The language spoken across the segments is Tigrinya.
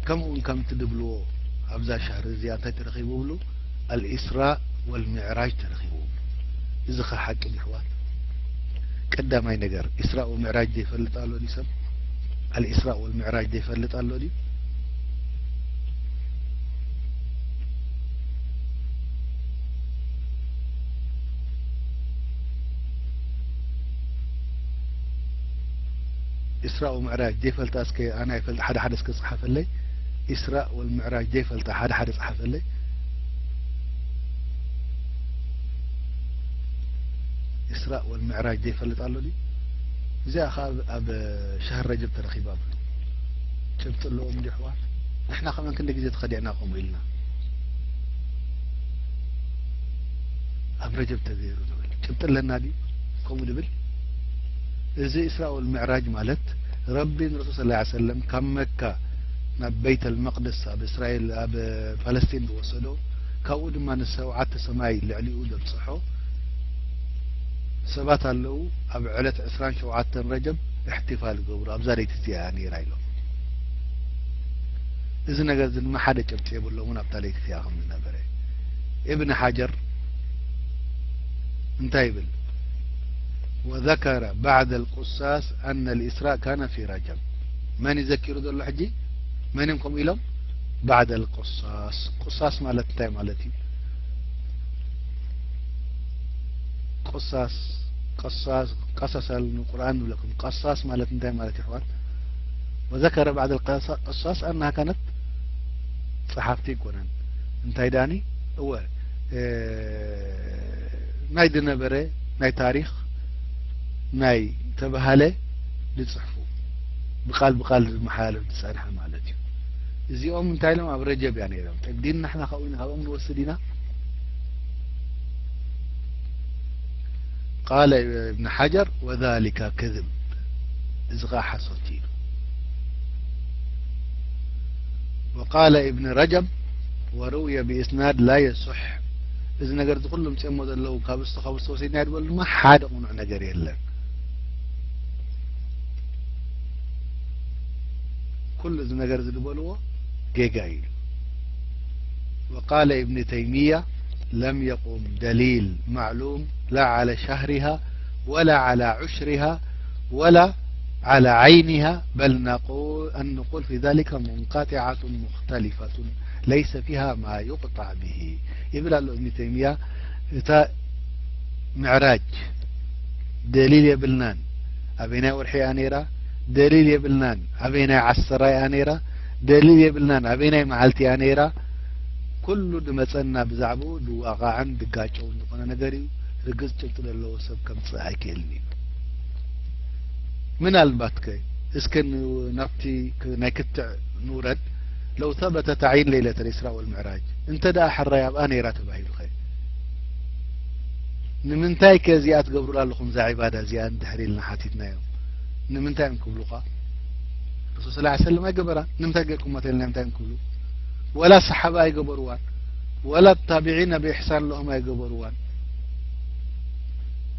ከምኡ እውን ከምቲ ድብልዎ ኣብዛ ሻህሪ እዚኣ እንታይ ተረኺቡ ብሉ? ኣልኢስራእ ወልሚዕራጅ ተረኺቡ ብሉ። እዚ ኸ ሓቂ ድዩ ኣሕዋት? ቀዳማይ ነገር፣ ኢስራእ ወሚዕራጅ ዘይፈልጥ ኣሎ ድዩ ሰብ? ኣልኢስራእ ወልሚዕራጅ ዘይፈልጥ ኣሎ ድዩ? ኢስራእ ወምዕራጅ ዘይፈልጣ እስከ ኣነ ኣይፈልጥ፣ ሓደ ሓደ እስከ ጽሓፈለይ። ኢስራእ ወልምዕራጅ ዘይፈልጣ ሓደ ሓደ ጽሓፈለይ። ኢስራእ ወልምዕራጅ ዘይፈልጥ ኣሎ ድዩ? እዚኣ ኸኣ ኣብ፣ ኣብ ሸህር ረጀብ ተረኺባ ብሉ። ጭብጢ ኣለዎም እንዲ ኣሕዋት? ንሕና ከመን ክንዲ ግዜ ተኸዲዕና ከምኡ ኢልና። ኣብ ረጀብ ተገይሩ ንብል። ጭብጢ ኣለና ድዩ? ከምኡ ንብል? እዚ ኢስራእ ወልምዕራጅ ማለት ረቢ ንረሱል ሰለላሁ ዐለይሂ ወሰለም ካብ መካ ናብ በይተል መቅደስ ኣብ እስራኤል፣ ኣብ ፋለስጢን ዝወሰዶ፣ ካብኡ ድማ ንሰብዓተ ሰማይ ልዕሊኡ ዘብጽሖ ሰባት ኣለዉ። ኣብ ዕለት ዕስራን ሸውዓተን ረጀብ እሕትፋል ይገብሩ፣ ኣብዛ ለይቲ እዚኣ እያ ነይራ ኢሎም። እዚ ነገር እዚ ድማ ሓደ ጭብጢ የብሎምን፣ ኣብታ ለይቲ እዚኣ ከም ዝነበረ። እብን ሓጀር እንታይ ይብል? وذكر بعد القصاص أن الإسراء كان في رجب. መን እዩ ዘኪሩ ዘሎ ሕጂ? መን እዮም ከምኡ ኢሎም? بعد القصاص. ቁሳስ ማለት እንታይ ማለት እዩ? ቁሳስ፣ ቀሳስ፣ ቀሰሰል ንቁርኣን ንብለኩም። ቀሳስ ማለት እንታይ ማለት እዩ ኣሕዋት? وذكر بعد القصاص أنها كانت ጸሓፍቲ ኣይኮነን። እንታይ ዳኒ? እወ፣ እ፣ ናይ ዝነበረ ናይ ታሪኽ ናይ ተባሃለ ዝጽሕፉ፣ ብቃል ብቃል ዝመሓላለፍ ዝጸንሐ ማለት እዩ። እዚኦም እንታይ ኢሎም? ኣብ ረጀብ እያ ነይሮም። ጠይብ፣ ዲን ንሕና ካብኡ ኢና፣ ካብኦም ንወስድ ኢና? ቃለ እብን ሓጀር፣ "ወዛሊካ ከዝብ፣ እዚ ኸኣ ሓሶት እዩ." ወቃለ እብን ረጀብ፣ "ወሩውየ ብኢስናድ ላ የሱሕ፣ እዚ ነገር እዚ ኩሉ ምፅኦሞ ዘለዉ ካብ እሱ ካብ እሱ ወሲድና ድበሉ ድማ ሓደ ቁኑዕ ነገር የለን። ኩሉ እዚ ነገር እዚ ድበልዎ ጌጋ እዩ." وقال ابن تيمية: لم يقم دليل معلوم لا على شهرها ولا على عشرها ولا على عينها، بل نقول، النقول في ذلك منقطعة مختلفة ليس فيها ما يقطع به. ይብል ኣሎ እብኒ ተይምያ። እታ ምዕራጅ ደሊል የብልናን፣ ኣበይናይ ወርሒ እያ ነይራ? ደሊል የብልናን፣ ኣበይናይ ዓሰራ እያ ነይራ? ደሊል የብልናን፣ ኣበይናይ መዓልቲ እያ ነይራ? ኩሉ ድመጸና ብዛዕባኡ ድዋቓዕን ድጋጨውን ዝኾነ ነገር እዩ። ርግጽ ጭብጢ ዘለዎ ሰብ ከምጽእ ኣይክእልን እዩ። ምናልባት ከ እስከ ን-፣ ናብቲ ክ-፣ ናይ ክትዕ ንውረድ። ለው ሰበተ ተዕይን ለይለተ ልእስራ ወልምዕራጅ፣ እንተ ደኣ ሕራይ ኣብኣ ነይራ ተባሂሉ ኸ? ንምንታይ ከ እዚኣ ትገብሩላ ኣለኹም፣ እዛ ዒባዳ እዚኣ እንድሕር ኢልና ሓቲትናዮም፣ ንምንታይ እዮም ክብሉኻ? ረሱል ሰለላሁ ዐለይሂ ወሰለም ኣይገበራን። ንምንታይ ጌርኩማ ተልና፣ እንታይ እዮም ክብሉ? ወላ ሰሓባ ኣይገበርዋን፣ ወላ ታቢዒን ኣብ ኢሕሳን ለኹም ኣይገበርዋን።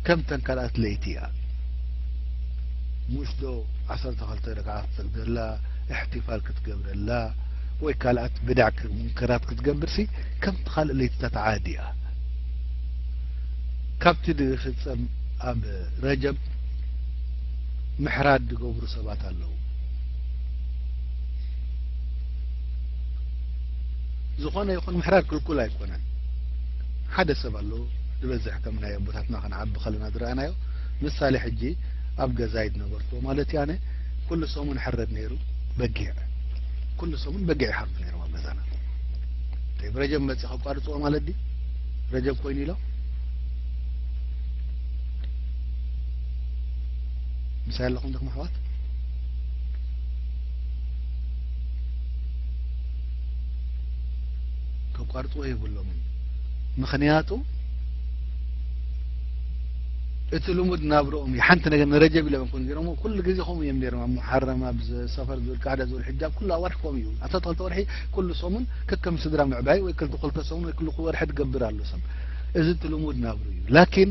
ከምተን ካልኣት ለይቲ እያ። ሙሽ ዶ ዓሰርተ ክልተ ረክዓት ትሰግደላ፣ እሕትፋል ክትገብረላ፣ ወይ ካልኣት ብዳዕ ክ-፣ ሙንከራት ክትገብርሲ፣ ከምቲ ካልእ ለይትታት ዓዲ እያ። ካብቲ ድፍጸም ኣብ ረጀብ ምሕራድ ድገብሩ ሰባት ኣለዉ። ዝኾነ ይኹን ምሕራድ ክልኩል ኣይኮነን። ሓደ ሰብ ኣሎ፣ ዝበዝሕ ከም ናይ ኣቦታትና ክንዓቢ ከለና ዝረኣናዮ፣ ምሳሌ ሕጂ ኣብ ገዛይ ዝነበርኩዎ ማለት እዩ። ኣነ ኩሉ ሰሙን ሕረድ ነይሩ በጊዕ፣ ኩሉ ሰሙን በጊዕ ይሓርዱ ነይሮም ኣብ ገዛና። ጠይብ፣ ረጀብ መጽእ ከቋርጽዎ ማለት ድዩ? ረጀብ ኮይኑ ኢሎም ምሳይ ኣለኹም ዲኹም ኣሕዋት? ከቋርጽዎ የብሎምን። ምኽንያቱ እቲ ልሙድ ናብርኦም እዩ። ሓንቲ ነገር ንረጀብ ኢሎም ኣይኮኑ ገይሮምዎ፣ ኩሉ ግዜ ከምኡ እዮም ነይሮም። ኣብ ሙሓረም፣ ኣብ ዝ-፣ ሰፈር፣ ዙልቃዕዳ፣ ዙልሕጃ፣ ኩሉ ኣዋርሕ ከምኡ እዩ። ኣስታት ክልተ ወርሒ ኩሉ ሰሙን ከከም ስድራ ምዕባይ ወይ ክልተ፣ ክልተ ሰሙን ወይ ክልተ ወርሒ ትገብር ኣሎ ሰብ። እዚ እቲ ልሙድ ናብሩ እዩ። ላኪን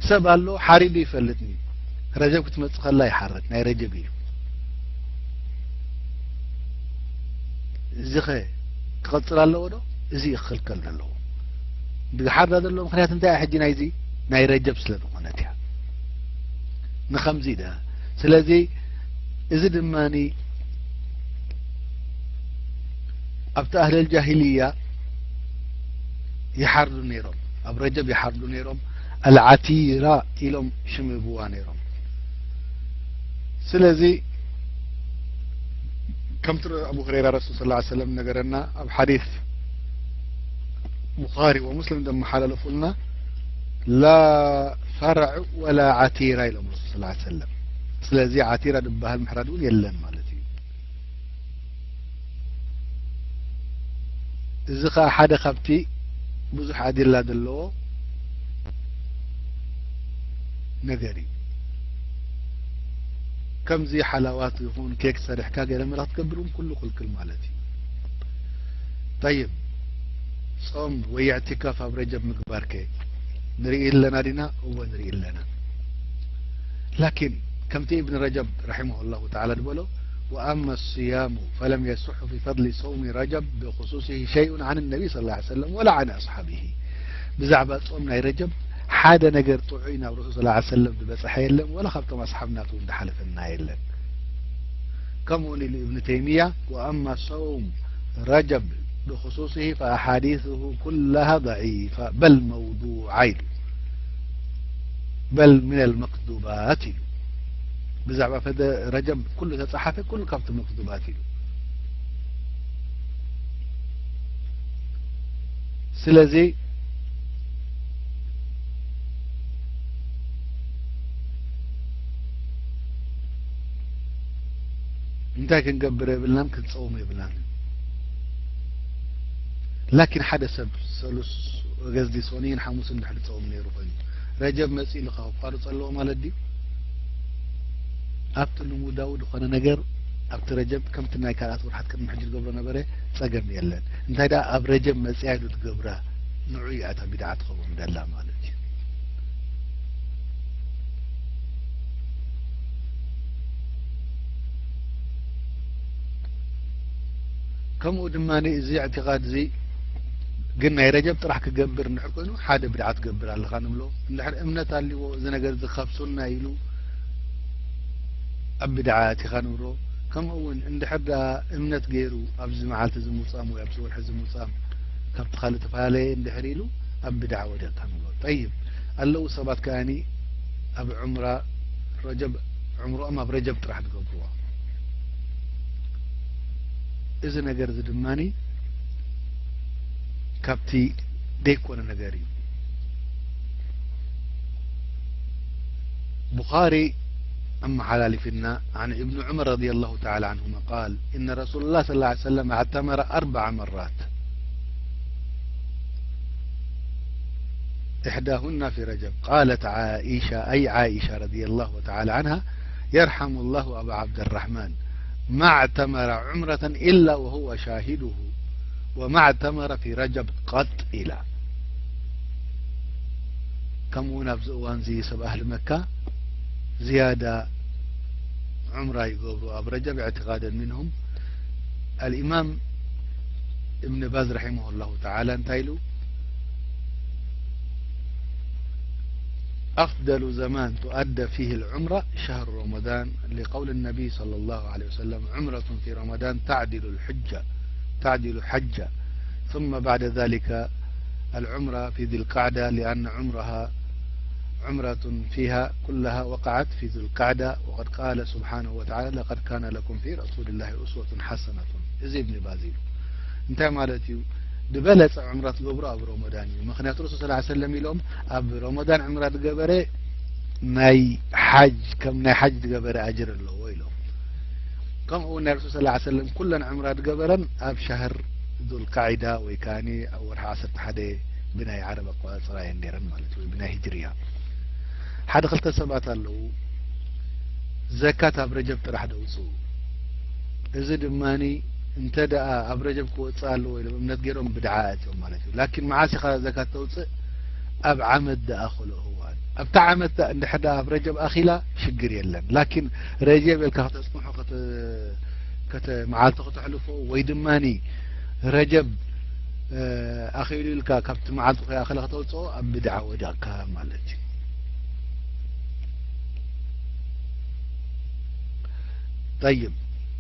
ሰብ ኣሎ ሓሪዱ ይፈልጥኒ። ረጀብ ክትመጽእ ከላ ይሓርድ፣ ናይ ረጀብ እዩ። እዚ ኸ ክቐጽል ኣለዎ ዶ? እዚ እዩ ክኽልከል ዘለዎ። ድሓርዳ ዘሎ ምኽንያት እንታይ እዩ? ሕጂ ናይዚ ናይ ረጀብ ስለ ዝኾነት እያ። ንኸምዚ ደ ስለዚ እዚ ድማ ኣብቲ ኣህለል ጃሂልያ ይሓርዱ ነይሮም፣ ኣብ ረጀብ ይሓርዱ ነይሮም። ኣልዓቲራ ኢሎም ሽም ይህብዋ ነይሮም። ስለዚ ከምቲ ኣቡ ሁረይራ ረሱል ሰለላሁ ዐለይሂ ወሰለም ነገረና፣ ኣብ ሓዲስ ቡኻሪ ወሙስሊም ዘመሓላለፉልና፣ ላ ፈርዕ ወላ ዓቲራ ኢሎም ረሱል ሰለላሁ ዐለይሂ ወሰለም። ስለዚ ዓቲራ ዝበሃል ምሕራድ እውን የለን ማለት እዩ። እዚ ኸኣ ሓደ ካብቲ ብዙሕ ኣድላ ዘለዎ ነገር እዩ። ከምዚ ሓላዋት ይኹን ኬክ ሰሪሕካ ገለ መለ ክትገብር እውን ኩሉ ክልክል ማለት እዩ። ጠይብ፣ ጾም ወይ እዕቲካፍ ኣብ ረጀብ ምግባርከ ንርኢ ኣለና ዲና? እወ ንርኢ ኣለና። ላኪን ከምቲ ኢብን ረጀብ ረሒመሁ ላሁ ተዓላ ዝበሎ፣ ወኣማ ስያሙ ፈለም የስሑ ፊ ፈድሊ ሰውሚ ረጀብ ብኹሱሲሂ ሸይኡን ዓን ነቢ ሰለላሁ ዐለይሂ ወሰለም ወላ ዓን ኣስሓቢሂ። ብዛዕባ ጾም ናይ ረጀብ ሓደ ነገር ጥዑይ ናብ ረሱል ሰለላሁ ዐለይሂ ወሰለም ዝበጽሐ የለን፣ ወላ ካብቶም ኣስሓብ ናቱ እውን ዝሓለፈና የለን። ከምኡ እውን ኢሉ ኢብን ተይሚያ፣ ወኣማ ሰውም ረጀብ ብኹሱሲሂ ፈኣሓዲሱሁ ኩላሃ ደዒፋ በል መውዱዓ ኢሉ። በል ሚነል መክዙባት ኢሉ። ብዛዕባ ፈደ ረጀብ ኩሉ ተጻሓፈ፣ ኩሉ ካብቲ መክዙባት ኢሉ። ስለዚ እንታይ ክንገብር የብልናን፣ ክንጸውም የብልናን። ላኪን ሓደ ሰብ ሰሉስ፣ ወገዝዲ፣ ሶኒን ሓሙስን ድሕሪ ጸውም ነይሩ ኮይኑ፣ ረጀብ መጺኡ ኢሉ ከቋርጾ ኣለዎ ማለት ድዩ? ኣብቲ ልሙዳዊ ዝኾነ ነገር ኣብቲ ረጀብ ከምቲ ናይ ካልኣት ወርሓት ቅድሚ ሕጂ ዝገብሮ ነበረ፣ ጸገም የለን። እንታይ ደኣ ኣብ ረጀብ መጺኣ ኢሉ ትገብራ፣ ንዑ እያ እታ ቢድዓ ትኸውን ደላ ማለት እዩ። ከምኡ ድማ እዚ እዕቲቃድ እዚ ግን ናይ ረጀብ ጥራሕ ክገብር እንድሕር ኮይኑ ሓደ ብድዓ ትገብር ኣለኻ ንብሎ። እንድሕር እምነት ኣልዎ እዚ ነገር እዚ ካብ ሱና ኢሉ ኣብ ብድዓ ኣቲኻ ንብሎ። ከምኡ እውን እንድሕር ደኣ እምነት ገይሩ ኣብዚ መዓልቲ እዚ ምውጻም ወይ ኣብዚ ወርሒ እዚ ምውጻም ካብቲ ካልእ ተፈላለየ እንድሕር ኢሉ ኣብ ብድዓ ወዲቕካ ንብሎ። ጠይብ፣ ኣለዉ ሰባት ከኣኒ ኣብ ዑምራ ረጀብ፣ ዑምርኦም ኣብ ረጀብ ጥራሕ ዝገብርዎ። እዚ ነገር እዚ ድማ ካብቲ ደይኮነ ነገር እዩ። ቡኻሪ ኣመሓላሊፍና፣ عن ابن عمر رضي الله تعالى عنهما قال إن رسول الله صلى الله عليه وسلم اعتمر أربع مرات إحداهن في رجب. قالت عائشة، أي عائشة رضي الله تعالى عنها: يرحم الله أبا عبد الرحمن، ما اعتمر عمرة إلا وهو شاهده، وما اعتمر في رجب قط إلى. ከምኡ እውን ኣብዚ እዋን እዚ ሰብ ኣህሊ መካ ዝያዳ ዑምራ ይገብሩ ኣብ ረጀብ፣ اعتقادا منهم። ኣልኢማም እብን ባዝ ረሒመሁ ላሁ ተዓላ እንታይ ኢሉ? أفضل زمان تؤدى فيه العمرة شهر رمضان، لقول النبي صلى الله عليه وسلم: عمرة في رمضان تعدل الحجة، تعدل حجة. ثم بعد ذلك العمرة في ذي القعدة، لأن عمرها عمرة فيها كلها وقعت في ذي القعدة، وقد قال سبحانه وتعالى: لقد كان لكم في رسول الله أسوة حسنة. እዚ እብን ባዝ ኢሉ። እንታይ ማለት እዩ? ዝበለጸ ዑምራ ትገብሩ ኣብ ረመዳን እዩ። ምኽንያቱ ረሱል ሰለላሁ ዐለይሂ ወሰለም ኢሎም፣ ኣብ ረመዳን ዑምራ ዝገበረ ናይ ሓጅ፣ ከም ናይ ሓጅ ዝገበረ ኣጅር ኣለዎ ኢሎም። ከምኡ እውን ናይ ረሱል ሰለላሁ ዐለይሂ ወሰለም ኩለን ዑምራ ዝገበረን ኣብ ሸህር ዙልቃዒዳ ወይ ከኣኒ ኣብ ወርሒ ዓሰርተ ሓደ ብናይ ዓረብ ኣቆጻጽራ እየን ነይረን ማለት እዩ፣ ወይ ብናይ ሂጅርያ። ሓደ ክልተ ሰባት ኣለዉ ዘካት ኣብ ረጀብ ጥራሕ ደውፅኡ። እዚ ድማኒ እንተ ደኣ ኣብ ረጀብ ክወፅእ ኣለዎ ኢሎም እምነት ገይሮም ብድዓ ኣእትዮም ማለት እዩ። ላኪን መዓስ ኢኻ ዘካት ተውፅእ? ኣብ ዓመት ደኣ ክልኦ እዋን። ኣብታ ዓመት ደኣ እንድሕር ደኣ ኣብ ረጀብ ኣኺላ ሽግር የለን። ላኪን ረጀብ ኢልካ ከተፅንሖ ከተ-፣ ከተ-፣ መዓልቲ ከተሕልፎ ወይ ድማኒ ረጀብ፣ እ፣ ኣኺሉ ኢልካ ካብቲ መዓልቲ ከይኣኸለ ከተውጽኦ ኣብ ብድዓ ወዲቕካ ማለት እዩ። ጠይብ፣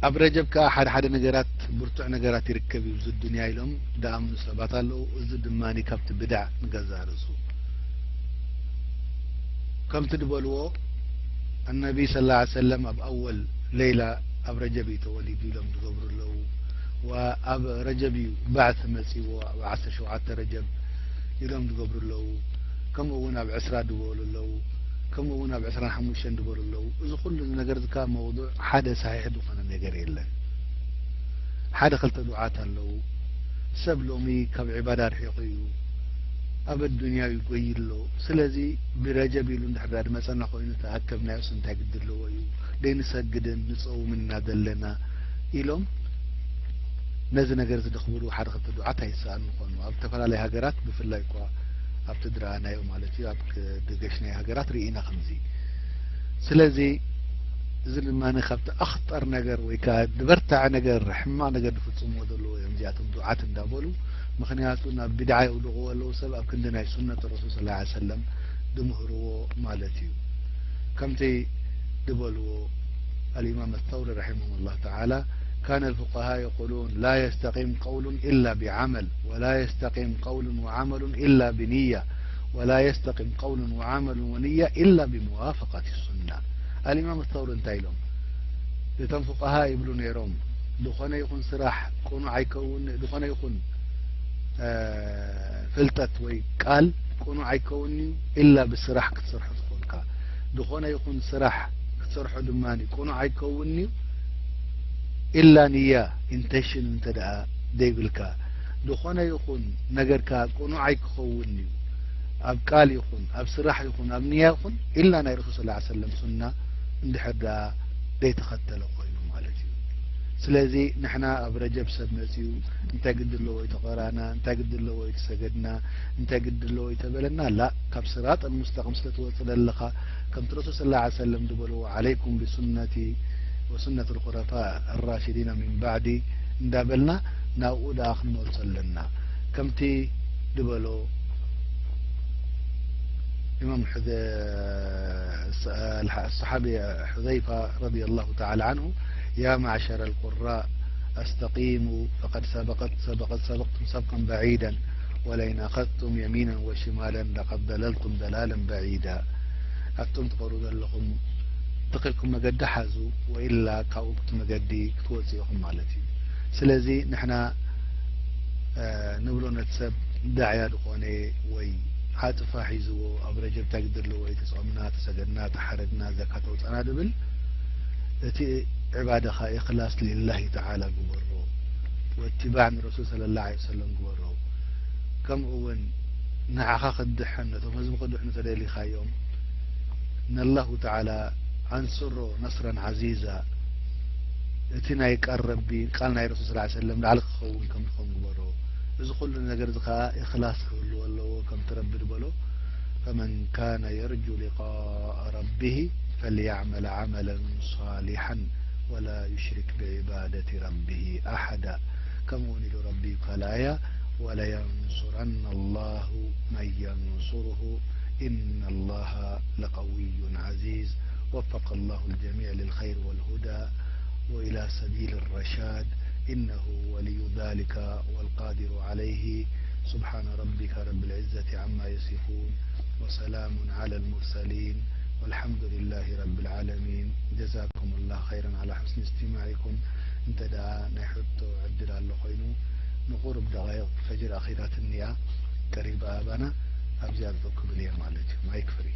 ኣብ ረጀብ ከኣ ሓደ ሓደ ነገራት፣ ብርቱዕ ነገራት ይርከብ እዩ፣ እዚ ዱንያ ኢሎም ዝኣምኑ ሰባት ኣለዉ። እዚ ድማ ካብቲ ብድዕ ንገዛእ ርእሱ። ከምቲ ዝበልዎ፣ ኣነቢ ሰለላሁ ዐለይሂ ወሰለም ኣብ ኣወል ለይላ ኣብ ረጀብ እዩ ተወሊዱ ኢሎም ዝገብሩ ኣለዉ። ወኣብ ረጀብ እዩ ባዕሲ መጺዎ፣ ኣብ ዓሰርተ ሸውዓተ ረጀብ ኢሎም ዝገብሩ ኣለዉ። ከምኡ እውን ኣብ ዕስራ ዝበሉ ኣለዉ። ከምኡ እውን ኣብ ዕስራን ሓሙሽተን ዝበሉ ኣለዉ። እዚ ኩሉ ነገር እዚ ካብ መውዱዕ ሓደ ሰሒሕ ዝኾነ ነገር የለን። ሓደ ክልተ ዱዓት ኣለዉ። ሰብ ሎሚ ካብ ዒባዳ ርሒቑ እዩ፣ ኣብ ኣዱንያ እዩ ጎይሉ ኣሎ። ስለዚ ብረጀብ ኢሉ እንድሕር ዳ ዝመጸና ኮይኑ፣ ተኣከብናዮስ እንታይ ግዲ ኣለዎ እዩ? ደይንሰግድን ንጸውምን ኢና ዘለና ኢሎም ነዚ ነገር እዚ ደኽብሩ ሓደ ክልተ ዱዓት ኣይሰኣኑ ይኾኑ። ኣብ ዝተፈላለያ ሃገራት ብፍላይ እኳ ኣብ ትድረኣናዮ ማለት እዩ፣ ኣብ ክ-፣ ገገሽናይ ሃገራት ርኢና ከምዚ። ስለዚ እዚ ድማ ካብቲ ኣኽጠር ነገር ወይ ከኣ ዝበርትዐ ነገር፣ ሕማቕ ነገር ዝፍጽምዎ ዘለዉ እዮም እዚኣቶም ዱዓት እንዳበሉ። ምኽንያቱ ናብ ቢድዓ የውድቕዎ ኣለዉ ሰብ ኣብ ክንዲ ናይ ሱነት ረሱል ሰለላሁ ዐለይሂ ወሰለም ዝምህርዎ ማለት እዩ። ከምቲ ዝበልዎ الإمام الثوري رحمه الله تعالى، كان الفقهاء يقولون: لا يستقيم قول إلا بعمل، ولا يستقيم قول وعمل إلا بنية، ولا يستقيم قول وعمل ونية إلا بموافقة السنة. الإمام الثوري እንታይ ኢሎም? እቶም ፉቃሃ ይብሉ ነይሮም፣ ዝኾነ ይኹን ስራሕ ቅኑዕ ኣይከውን፣ ዝኾነ ይኹን፣ እ፣ ፍልጠት ወይ ቃል ቅኑዕ ኣይከውን እዩ፣ ኢላ ብስራሕ ክትሰርሖ ትኾንካ። ዝኾነ ይኹን ስራሕ ክትሰርሖ ድማ ቅኑዕ ኣይከውን እዩ፣ ኢላ ንያ፣ ኢንቴንሽን፣ እንተ ደኣ ዘይብልካ። ዝኾነ ይኹን ነገርካ ቅኑዕ ኣይክኸውን እዩ፣ ኣብ ቃል ይኹን፣ ኣብ ስራሕ ይኹን፣ ኣብ ንያ ይኹን፣ ኢላ ናይ ረሱል ሰለላሁ ዐለይሂ ወሰለም ሱና እንድሕር ደኣ ዘይተኸተለ ኮይኑ ማለት እዩ። ስለዚ ንሕና ኣብ ረጀብ ሰብ መጺኡ እንታይ ግዲ ኣለዎ ይተቐራና፣ እንታይ ግዲ ኣለዎ ይተሰገድና፣ እንታይ ግዲ ኣለዎ ይተበለና፣ ላ፣ ካብ ስራጥ ሙስተቂም ስለ ትወጽእ ዘለኻ፣ ከምቲ ረሱል ሰለላሁ ዐለይሂ ወሰለም ዝበልዎ፣ عليكم بسنتي وسنة الخلفاء الراشدين من بعدي እንዳበልና ናብኡ ደኣ ክንመልሶ ኣለና። ከምቲ ዝበሎ ኢማም ሕዘ-፣ الصحابي حذيفة رضي الله تعالى عنه: يا معشر القراء، استقيموا، فقد سبقت، سبقت، سبقتم سبقا بعيدا، ولئن أخذتم يمينا وشمالا لقد ضللتم ضلالا بعيدا. ኣቱም ትቐሩ ዘለኹም ትኽክል መገዲ ሓዙ፣ ወኢላ ካብኡ እቲ መገዲ ክትወጽኡ ኢኹም ማለት እዩ። ስለዚ ንሕና፣ እ፣ ንብሎ ነቲ ሰብ ዳዕያ ዝኾነ ወይ ዓጥፋ ሒዝዎ ኣብ ረጀብ እንታይ ግዲ ኣለዎ፣ ተጾምና፣ ተሰገድና፣ ተሓረድና፣ ዘካ ተውጻና ዝብል፣ እቲ ዒባዳኻ ኢኽላስ ሊላሂ ተዓላ ግበሮ፣ ወትባዕ ንረሱል ሰለላሁ ዐለይሂ ወሰለም ግበሮ። ከምኡ እውን ንዓኻ ክድሕን ነቶም ህዝቢ ክድሕኑ ተደሊኻዮም፣ ነላሁ ተዓላ ኣንስሮ ነስረን ዓዚዛ፣ እቲ ናይ ቃል ረቢ፣ ቃል ናይ ረሱል ሰለላሁ ዐለይሂ ወሰለም ላዕሊ ክኸውን ከም ዝኾን ግበሮ። እዚ ኩሉ ነገር እዚ ኸኣ ኢኽላስ ክህልዎ ኣለዎ፣ ከምቲ ረቢ ዝበሎ፣ فمن كان يرجو لقاء ربه فليعمل عملا صالحا ولا يشرك بعبادة ربه أحدا. ከምኡ እውን ኢሉ ረቢ ካልኣያ፣ ولينصرن الله من ينصره إن الله لقوي عزيز. وفق الله الجميع للخير والهدى وإلى سبيل الرشاد، إنه ولي ذلك والقادر عليه. سبحان ربك رب العزة عما يصفون، وسلام على المرسلين، والحمد لله رب العالمين. جزاكم الله خيرا على حسن استماعكم. እንተ ደኣ ናይ ሕቶ ዕድል ኣሎ ኮይኑ፣ ንቁሩብ ደቓይቕ ፈጅር ኣኺራትኒ እያ፣ ቀሪባ ኣባና፣ ኣብዚኣ ጠጠው ክብል እየ ማለት እዩ። ማይክ ፍሪ።